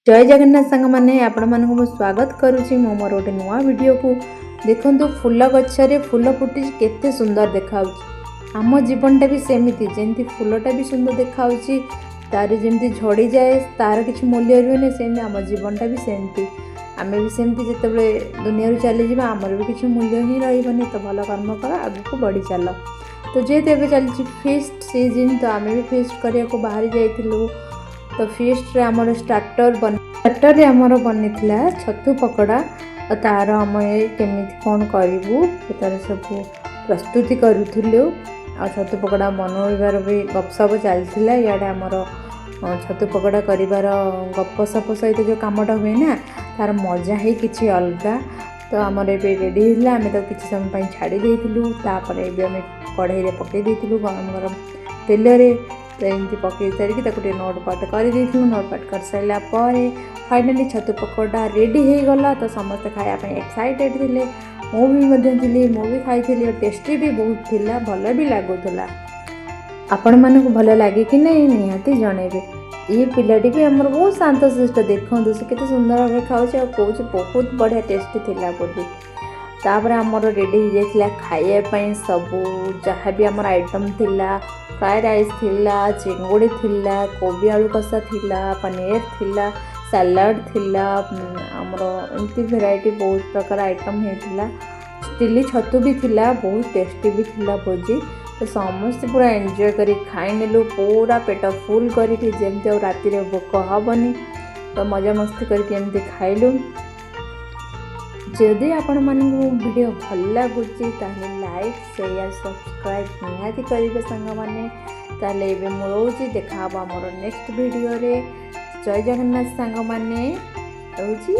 ଜୟ ଜଗନ୍ନାଥ ସାଙ୍ଗମାନେ, ଆପଣମାନଙ୍କୁ ମୁଁ ସ୍ୱାଗତ କରୁଛି ମୁଁ ମୋର ଗୋଟେ ନୂଆ ଭିଡ଼ିଓକୁ। ଦେଖନ୍ତୁ, ଫୁଲ ଗଛରେ ଫୁଲ ଫୁଟିଛି, କେତେ ସୁନ୍ଦର ଦେଖାଯାଉଛି। ଆମ ଜୀବନଟା ବି ସେମିତି, ଯେମିତି ଫୁଲଟା ବି ସୁନ୍ଦର ଦେଖାଯାଉଛି, ତାର ଯେମିତି ଝଡ଼ିଯାଏ ତାର କିଛି ମୂଲ୍ୟ ରୁହେନି, ସେମିତି ଆମ ଜୀବନଟା ବି ସେମିତି। ଆମେ ବି ସେମିତି ଯେତେବେଳେ ଦୁନିଆରୁ ଚାଲିଯିବା, ଆମର ବି କିଛି ମୂଲ୍ୟ ହିଁ ରହିବନି। ତ ଭଲ କର୍ମ କର, ଆଗକୁ ବଢ଼ି ଚାଲ। ତ ଯେହେତୁ ଏବେ ଚାଲିଛି ଫିଷ୍ଟ ସିଜିନ୍, ତ ଆମେ ବି ଫିଷ୍ଟ କରିବାକୁ ବାହାରି ଯାଇଥିଲୁ। ତ ଫିଷ୍ଟରେ ଆମର ଷ୍ଟାର୍ଟରରେ ଆମର ବନିଥିଲା ଛତୁ ପକୋଡ଼ା। ଆଉ ତା'ର ଆମେ କେମିତି କ'ଣ କରିବୁ, ତା'ର ସବୁ ପ୍ରସ୍ତୁତି କରୁଥିଲୁ। ଆଉ ଛତୁ ପକୋଡ଼ା ବନାଇବାର ବି ଗପସପ ଚାଲିଥିଲା। ଇଆଡ଼େ ଆମର ଛତୁ ପକୋଡ଼ା କରିବାର ଗପସପ ସହିତ ଯେଉଁ କାମଟା ହୁଏ ନା, ତା'ର ମଜା ହିଁ କିଛି ଅଲଗା। ତ ଆମର ଏବେ ରେଡ଼ି ହେଇଥିଲା, ଆମେ ତାକୁ କିଛି ସମୟ ପାଇଁ ଛାଡ଼ି ଦେଇଥିଲୁ। ତାପରେ ଏବେ ଆମେ କଢ଼େଇରେ ପକାଇ ଦେଇଥିଲୁ ଗରମ ଗରମ ତେଲରେ। ତ ଏମିତି ପକାଇ ସାରିକି ତାକୁ ଟିକେ ନୋଟ ପାଟ କରିଦେଇଥିଲୁ। ନୋଟ ପାଟ କରିସାରିଲା ପରେ ଫାଇନାଲି ଛତୁ ପକୋଡ଼ା ରେଡ଼ି ହେଇଗଲା। ତ ସମସ୍ତେ ଖାଇବା ପାଇଁ ଏକ୍ସାଇଟେଡ଼ ଥିଲେ, ମୁଁ ବି ମଧ୍ୟ ଥିଲି, ମୁଁ ବି ଖାଇଥିଲି। ଟେଷ୍ଟି ବି ବହୁତ ଥିଲା, ଭଲ ବି ଲାଗୁଥିଲା। ଆପଣମାନଙ୍କୁ ଭଲ ଲାଗେ କି ନାହିଁ, ନିହାତି ଜଣେଇବେ। ଏଇ ପିଲାଟି ବି ଆମର ବହୁତ ଶାନ୍ତଶିଷ୍ଟ। ଦେଖନ୍ତୁ, ସେ କେତେ ସୁନ୍ଦର ଭାବରେ ଖାଉଛି ଆଉ କହୁଛି ବହୁତ ବଢ଼ିଆ ଟେଷ୍ଟି ଥିଲା ବୋଲି। ତାପରେ ଆମର ରେଡ଼ି ହେଇଯାଇଥିଲା ଖାଇବା ପାଇଁ ସବୁ ଯାହା ବି ଆମର ଆଇଟମ୍ ଥିଲା। ଫ୍ରାଏଡ଼ ରାଇସ୍ ଥିଲା, ଚିଙ୍ଗୁଡ଼ି ଥିଲା, କୋବି ଆଳୁ କଷା ଥିଲା, ପନିର ଥିଲା, ସାଲାଡ଼ ଥିଲା, ଆମର ଏମିତି ଭେରାଇଟି ବହୁତ ପ୍ରକାର ଆଇଟମ୍ ହେଇଥିଲା। ଚିଲି ଛତୁ ବି ଥିଲା, ବହୁତ ଟେଷ୍ଟି ବି ଥିଲା ଭୋଜି। ତ ସମସ୍ତେ ପୁରା ଏନ୍ଜୟ କରି ଖାଇନେଲୁ, ପୁରା ପେଟ ଫୁଲ୍ କରିକି, ଯେମିତି ଆଉ ରାତିରେ ଭୋକ ହେବନି। ତ ମଜାମସ୍ତି କରିକି ଏମିତି ଖାଇଲୁ। ଯଦି ଆପଣମାନଙ୍କୁ ମୋ ଭିଡ଼ିଓ ଭଲ ଲାଗୁଛି, ତାହେଲେ ଲାଇକ୍, ସେୟାର, ସବସ୍କ୍ରାଇବ୍ ନିହାତି କରିବେ ସାଙ୍ଗମାନେ। ତାହେଲେ ଏବେ ମୁଁ ରହୁଛି, ଦେଖା ହେବ ଆମର ନେକ୍ସଟ ଭିଡ଼ିଓରେ। ଜୟ ଜଗନ୍ନାଥ ସାଙ୍ଗମାନେ, ରହୁଛି।